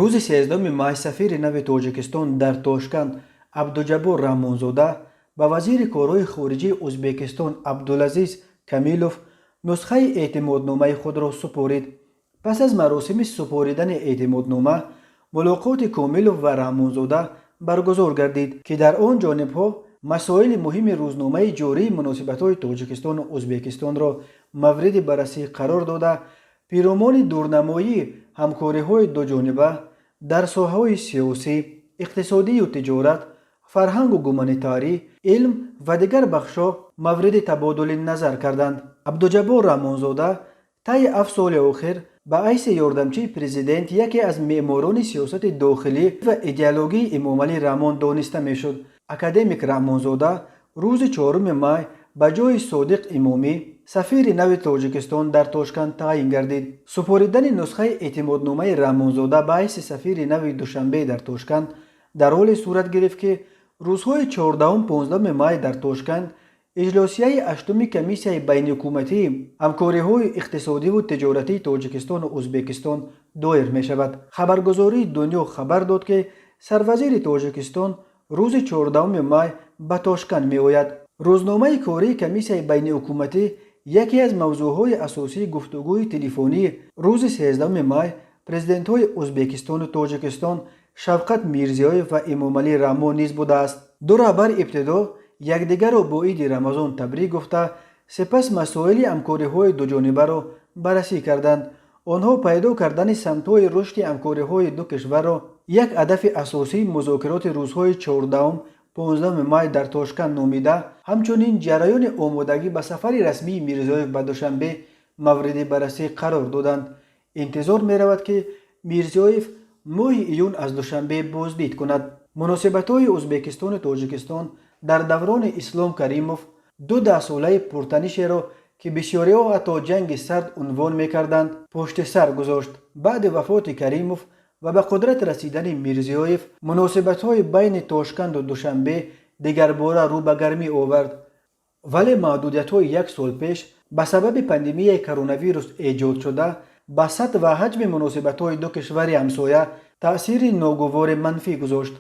Рӯзи 13 май сафири нави Тоҷикистон дар Тошканд Абдуҷаббор Раҳмонзода ба вазири корҳои хориҷии Ӯзбекистон Абдулазиз Камилов нусхаи эътимодномаи худро супорид. Пас аз маросими супоридани эътимоднома мулоқоти Комилов ва Раҳмонзода баргузор гардид, ки дар он ҷонибҳо масоили муҳими рӯзномаи ҷории муносибатҳои Тоҷикистону Ӯзбекистонро мавриди баррасӣ қарор дода, пиромони дурнамоии ҳамкориҳои дуҷониба дар соҳаҳои сиёсӣ, иқтисодию тиҷорат, фарҳангу гуманитарӣ, илм ва дигар бахшҳо мавриди табодули назар карданд. Абдуҷаббор Раҳмонзода таи 7 соли охир ба ҳайси ёрдамчии президент яке аз меъморони сиёсати дохилӣ ва идеологии Эмомалӣ Раҳмон дониста мешуд. Академик Раҳмонзода рӯзи 4 май ба ҷои Содиқ Имомӣ сафири нави Тоҷикистон дар Тошканд таъин гардид. Супоридани нусхаи эътимодномаи Раҳмонзода ба ҳайси сафири нави Душанбе дар Тошканд дар ҳоле сурат гирифт, ки рӯзҳои 14-15 май дар Тошканд иҷлосияи ҳаштуми Комиссияи байниҳукуматии ҳамкориҳои иқтисодиву тиҷоратии Тоҷикистону Ӯзбекистон доир мешавад. Хабаргузории Дунё хабар дод, ки сарвазири Тоҷикистон рӯзи 14 май ба Тошканд меояд. Рӯзномаи кории комиссияи байниҳукуматӣ яке аз мавзӯъҳои асосии гуфтугӯи телефонии рӯзи 13 май президентҳои Ӯзбекистону Тоҷикистон Шавкат Мирзиёев ва Эмомалӣ Раҳмон низ будааст. Ду раҳбар ибтидо якдигарро бо иди Рамазон табрик гуфта, сипас масоили ҳамкориҳои дуҷонибаро баррасӣ карданд. Онҳо пайдо кардани самтҳои рушди ҳамкориҳои ду кишварро як ҳадафи асосии музокироти рӯзҳои 14-15 май дар Тошканд номида, ҳамчунин ҷараёни омодагӣ ба сафари расмии Мирзиёев ба Душанбе мавриди баррасӣ қарор доданд. Интизор меравад, ки Мирзиёев моҳи июн аз Душанбе боздид кунад. Муносибатҳои Ӯзбекистону Тоҷикистон дар даврони Ислом Каримов ду даҳсолаи пуртанишеро, ки бисёриҳо ҳатто ҷанги сард унвон мекарданд, пушти сар гузошт. Баъди вафоти Каримов ва ба қудрат расидани Мирзиёев муносибатҳои байни Тошканду Душанбе дигарбора рӯ ба гармӣ овард, вале маҳдудиятҳои як сол пеш ба сабаби пандемияи коронавирус эҷодшуда ба сатҳ ва ҳаҷми муносибатҳои ду кишвари ҳамсоя таъсири ногувори манфӣ гузошт.